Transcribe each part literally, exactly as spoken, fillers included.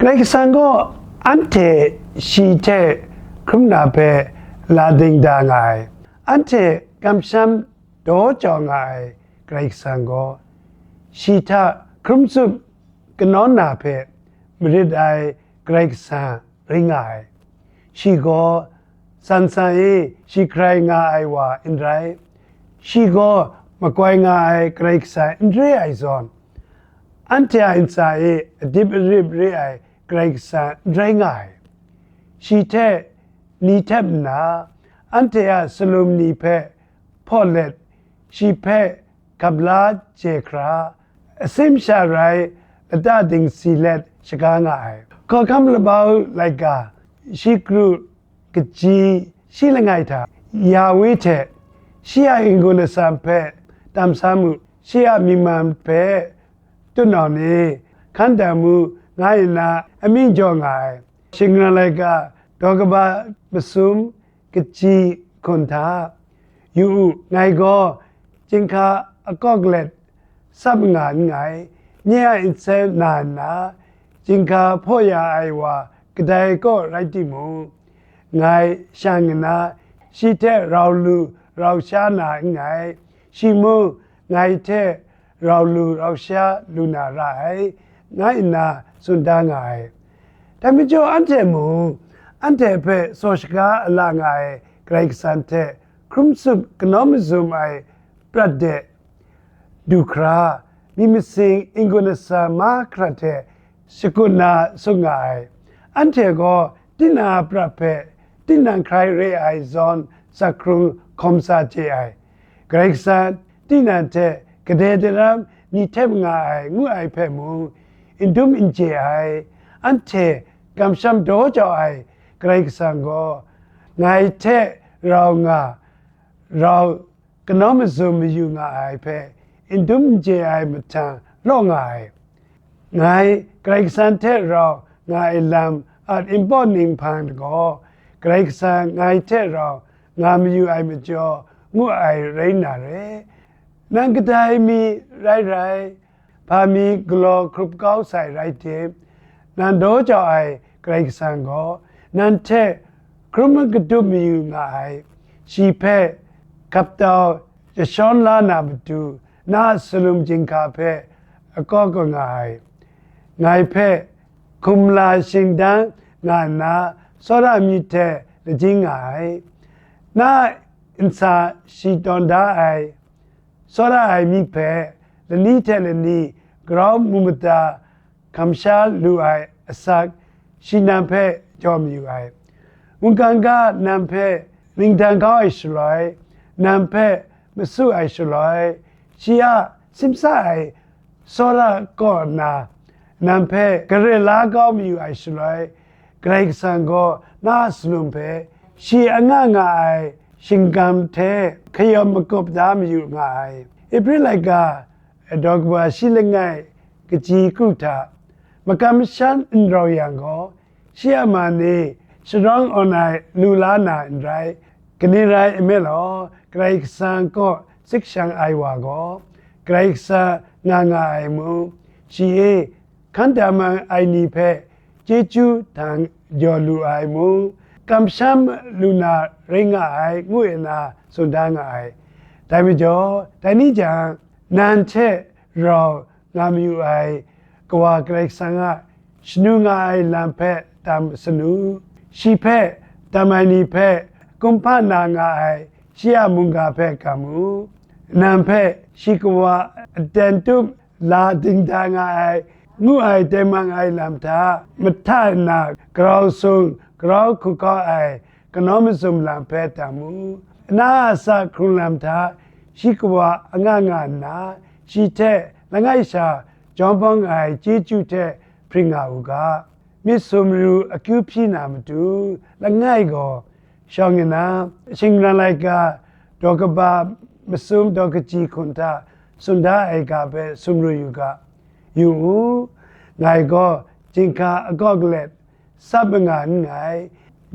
Karai Kasang gaw anhte shi hte hkrum na hpe la ding da nga ai. Anhte kamsham daw jau nga ai Karai Kasang gaw, shi hta hkrum tsup kanawn na hpe marit ai Karai Kasang rai nga ai. Shi gaw san san e shi hkrai nga ai wa n rai. Shi gaw makoi nga ai Karai Kasang n re ai zawn, anhte a ntsa e adip arip re ai Karai Kasang n rai nga ai. Shi hte ni htep nna, anhte a salum ni hpe hpaw let, shi hpe gap la chye hkra, asim sha rai lata dingsi let shaga nga ai. Hkawhkam labau laika, shi kru kaji shi langai hta, Yawe hte shi a n-gun atsam hpe tam sa mu, shi a myi man hpe tutnawng ni hkan tam mu, nga nna amying jaw nga ai. Shingran laika daw kaba masum kaji hkun hta, yu u, ngai gaw chyinghka akawk let sap nga nngai, nye a nsen na nna, chyinghka hpaw ya ai wa kadai kaw rai timung, ngai shang nna, shi hte rau lu rau sha na nngai, shi mung ngai hte rau lu rau sha lu na ra ai, nga nna tsun da nga ai. Dai majaw anhte mung, anhte hpe saw shaga a la nga ai Karai Kasang hte hkrum tsup kanawn mazum ai prat de du hkra, myit masin n-gun atsam mahkra hte shakut na sung nga ai. Anhte gaw tinang a prat hpe tinang hkrai re ai zawn zakhkrung hkawm sa chye ai. Karai Kasang tinang hte gade daram ni htep nga ai ngu ai hpe mung, n dum n chye ai. Anhte kamsham daw jau ai Karai Kasang gaw, ngai hte rau nga, rau kanawn mazum mayu nga ai hpe n dum n chye ai mahtang law nga ai. Ngai Karai Kasang hte rau nga ai lam at n pawt ning hpang gaw, Karai Kasang ngai hte rau nga mayu ai majaw, ngu ai rai nna re. Nang kadai mi rai rai, hpa mi galaw hkrup kau sai rai tim, nang daw jau ai Karai Kasang gaw nang hte hkrum katup mayu nga ai. Shi hpe gap tau jashawn la na matu, na a salum chyinghka hpe akawk nga ai. Ngai hpe hkum la shingdang nga nna, tsawra myit hte lajing nga ai. Na a ntsa shi tawn da ai, tsawra ai myit hpe lani hte lani grau mu mada kamsham lu ai asak, shi nang hpe jaw mayu ai. Mungkan ga nang hpe ningdang kau ai shaloi, nang hpe masu ai shaloi, shi a simsa ai tsawra kaw nna, nang hpe gare la kau mayu ai shaloi, Karai Kasang gaw na a salum hpe shi a nga nga ai shingkang hte kayawm makawp da mayu nga ai. Ebre laika daw kaba shi langai kaji kru hta, makam mashan n rau yang gaw, shi a man e sharawng awn ai lu la na n rai. Kani rai nme law, Karai Kasang kaw tsikshang ai wa gaw, Karai Kasang nga nga ai mung, shi e hkan tam ai ni hpe chyeju htang jaw lu ai mung, kamsham lu na rai nga ai, ngu nna tsun da nga ai. Dai majaw, dai ni jang, nang hte rau nga mayu ai Kawa Karai Kasang a shanu nga ai lam hpe tam sanu, shi hpe tam ai ni hpe kumhpa na nga ai shi a mungga hpe kam u. Nang hpe shi Kawa aten tup la dingda nga ai, ngu ai tengman ai lam hta mahta nna, grau sung grau hku kau ai kanawn mazum lam hpe tam u. Na a sa hkrung lam hta shi Kawa a nga nga nna, shi hte langai sha jawm bawng ai chyeju hte hpring nga u ga. Myit sumru akyu hpyi na matu langai gaw, shawng nna, shingran laika daw kaba masum daw kaji hkun hta tsun da ai ga hpe sumru yu ga. Yu u, ngai gaw chyinghka akawk let sap nga nngai.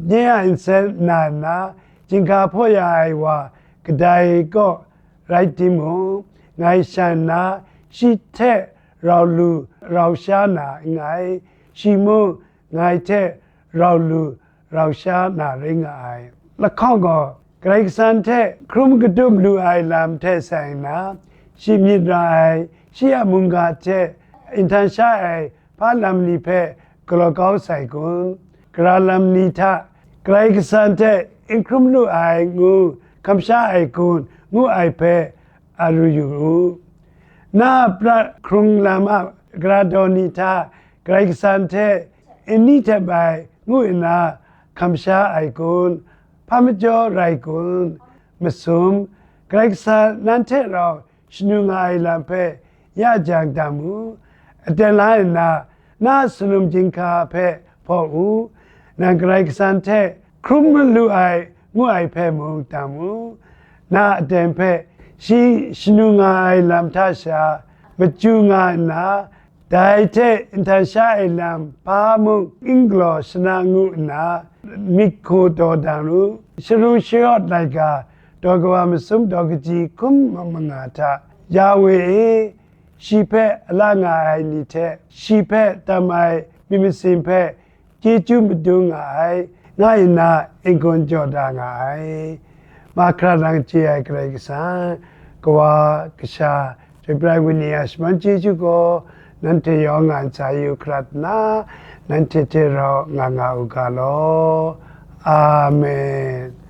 Nye a nsen na nna, chyinghka hpaw ya ai wa kadai kaw rai timung, ngai shan nna shi hte rau lu rau sha na nngai. shi mung ngai hte rau lu rau sha na ring nga ai. Lahkawng gaw, Karai Kasang hte hkrum katup lu ai lam hte sai nna, shi myit ra ai, shi a mungga hte inhtan sha ai hpa lam ni hpe galaw kau sai kun? Gara lam ni hta Karai Kasang hte n hkrum lu ai ngu hkam sha ai kun, ngu ai hpe a ru yu u. Na a pra hkrung lam a gara daw ni hta Karai Kasang hte n ni htep ai ngu nna hkam sha ai kun? Hpa majaw rai kun? Masum, Karai Kasang nan hte rau shanu nga ai lam hpe ya jang da mu. Aten la nna, na a sumlum ginhka hpe hpaw u. Nang Karai Kasang hte hkrum lu ai ngu ai hpe mung tam u. Na aten hpe shi shanu nga ai lam hta sha machyu nga nna, dai hte nhtang sha ai lam hpa mung n galaw shana ngu nna, myit hku taw dan u. Sharu shayawt laika, daw kawa masum daw kaji hkum manga hta, Yawe e, shi hpe a la nga ai ni hte shi hpe tam ai myit masin hpe chyeju madung nga ai, nga nna n-gun jaw da nga ai. Mahkra nang chye ai Karai Kasang, Kawa, Kasha, Chyoi Pra Ai Wenyi a shaman chyeju gaw nanhte yawng nga ntsa yu hkrat nna, nanhte hte rau nga nga u ga law. Amen.